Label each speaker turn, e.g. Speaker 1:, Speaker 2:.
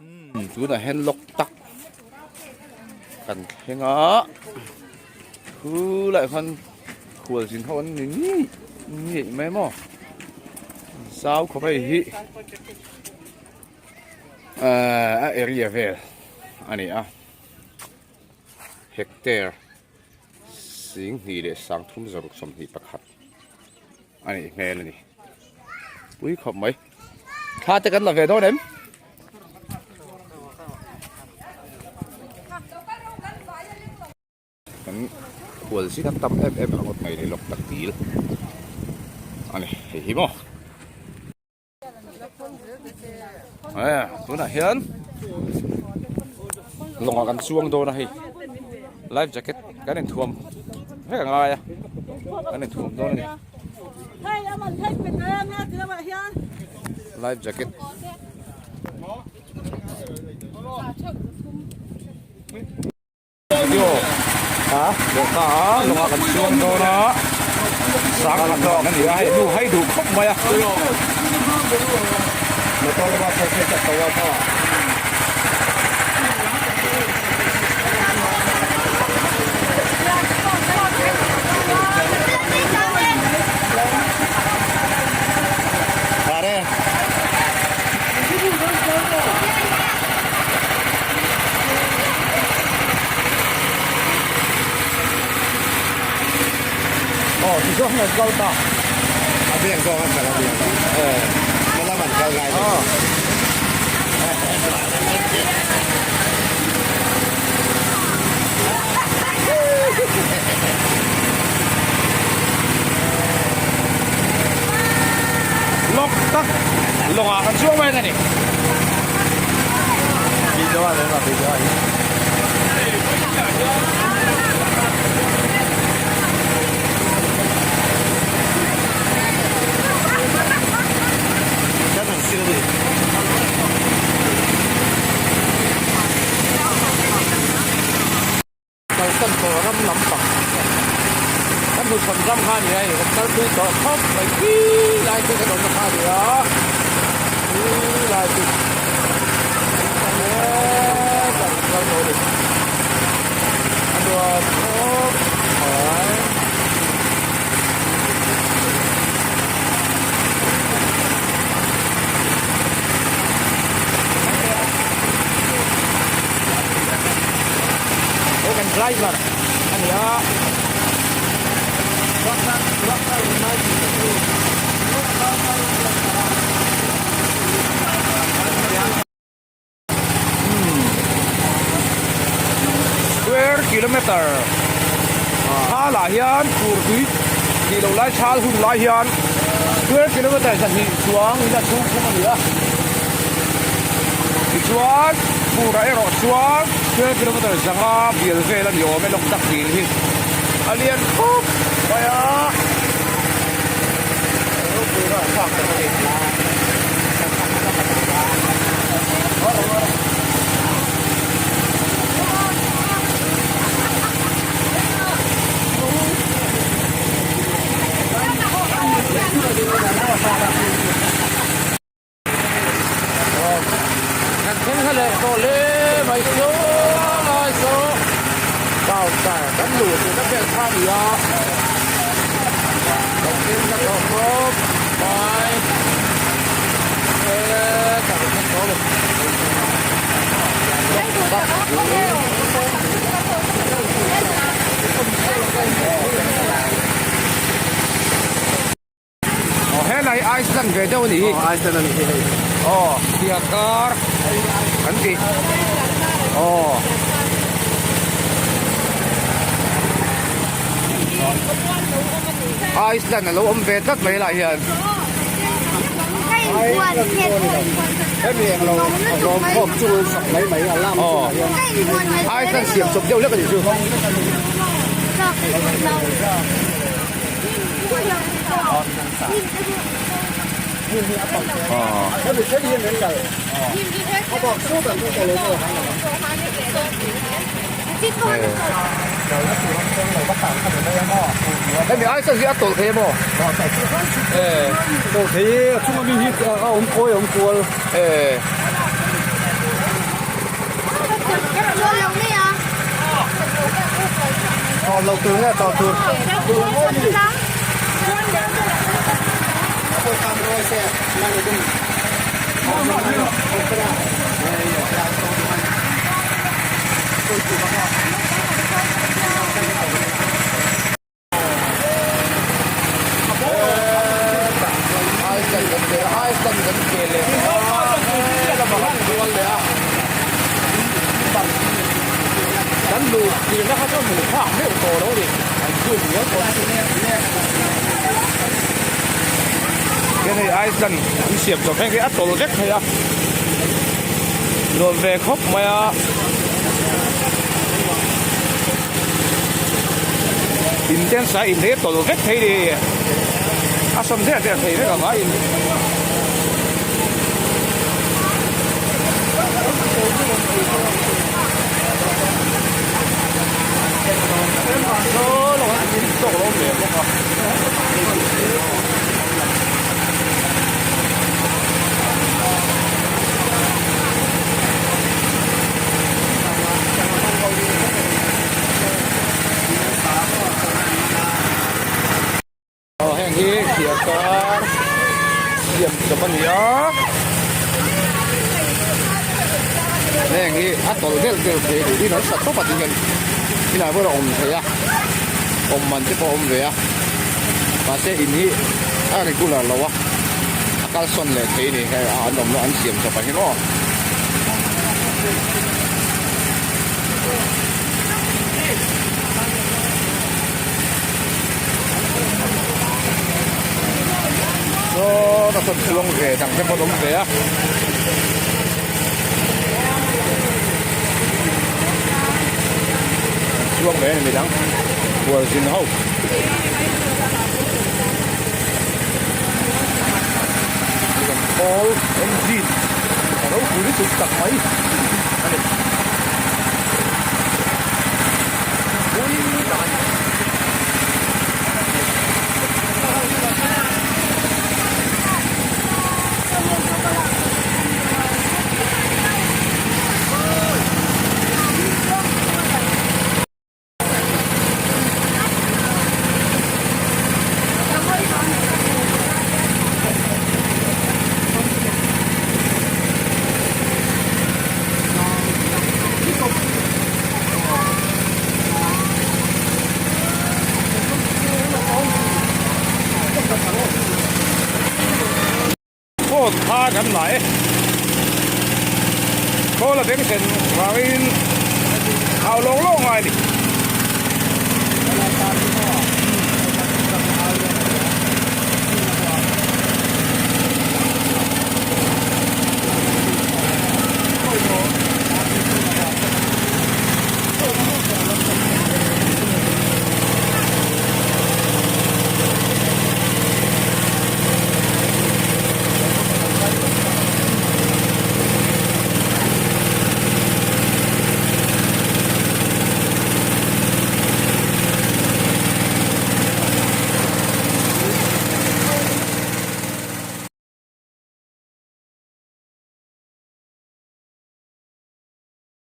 Speaker 1: Umm tunah hian lawk tak kan thleng a khu lai khan khual zin ho an ni ngei ngei mai maw zau khawp hei hi ahh a area vel a ni a hectare 20 leh 321 a nih hmel a ni pui khawp mai thla te kan la ve dawn em kan khual zin an tam em em ringawt mai ni lawk tak dil a ni hei hi maw tunah hian lawngah kan chuang dawn a hei life jacket kan inthuam vek a ngai a kan inthuam dawn a ni life jacket Video a leh ta a lawngah kan chuang dawn a sang khat dawn a ni a hei nu hai duh khawp mai a. Aw ti zawng an kal ta.
Speaker 2: A biak zawng an kal a biak.
Speaker 1: Eh.
Speaker 2: Malam an kal ngai.
Speaker 1: Aw. Lawk tak lawngah kan chuang mai a ni.
Speaker 2: Video a leh video a hi. Kan han sil ni.
Speaker 1: Kalsan tawh ram lampang kan hmuchhawn ram kha a ni a hei kan kal pui tawh khawp mai khi lai chu kan awmna kha a ni a khi lai chu kan kal tawh a ni a nuam khawp mai. He kan driver a ni a. Square kilometer thal ah hian fur tui tih loh lai thal hun lai hian square kilometer 2 chuang in a chhung khum a ni a. Tichuan furah erawh chuan square kilometer zanga bial vel a ni awm e lawk tak dil hi a lian khawp mai a. Ropui rah thlak tak a ni. Kan thleng hla leh tawh hle mai saw lai saw counter kan luh tih na vel kha a ni a kan thleng hla tawh khawp mai hetah kan thleng tawh a ni. Aw helai Iceland ve deuh a nih hi.
Speaker 2: Aw Iceland a nih hi hei.
Speaker 1: Aw Thiakar kan tih. Aw. Iceland a lo awm ve tlat mai lah hian.
Speaker 2: Hemi eng lo a zawm khawm chu sak mai mai a lam
Speaker 1: Aw. Iceland siam chawp deuh lek a nih chu. Hemi ai chuan hi a tawlh thei em aw?
Speaker 2: Tawlh thei e, a chunga mi hi a awm kawi a awm kual. Chawl lo tur nge chawl tur?
Speaker 1: Kan luh tirna kha chuan hmuh phak meuh tawh lo ni an zoom ngial tawh hian hei Iceland an siam chawp heng hi a tawlh vek thei a nuam ve khawp mai a. In ten sa in thei a tawlh vek thei ni a sawn der der thei vek ang a in. Aw heng hi thliarkar siam chawp a ni a heng hi a tawlh deuh deuh thei a ni tin an sa tawp a ti hian inah pawh a awm thei a awm man te pawh a awm ve a mahse in hi a regular lo a a kalsawn leh thei a ni hei a an awmna an siam chawp ah hian aw. Saw a sawn chuang ve dang te pawh an awm ve a. Chuang ve a ni midang khualzin ho. Khawl engine a ropui lutuk tak mai a ni. Boat kha kan la e khawl a beng sen vangin hau lawng lawng ngai a ni.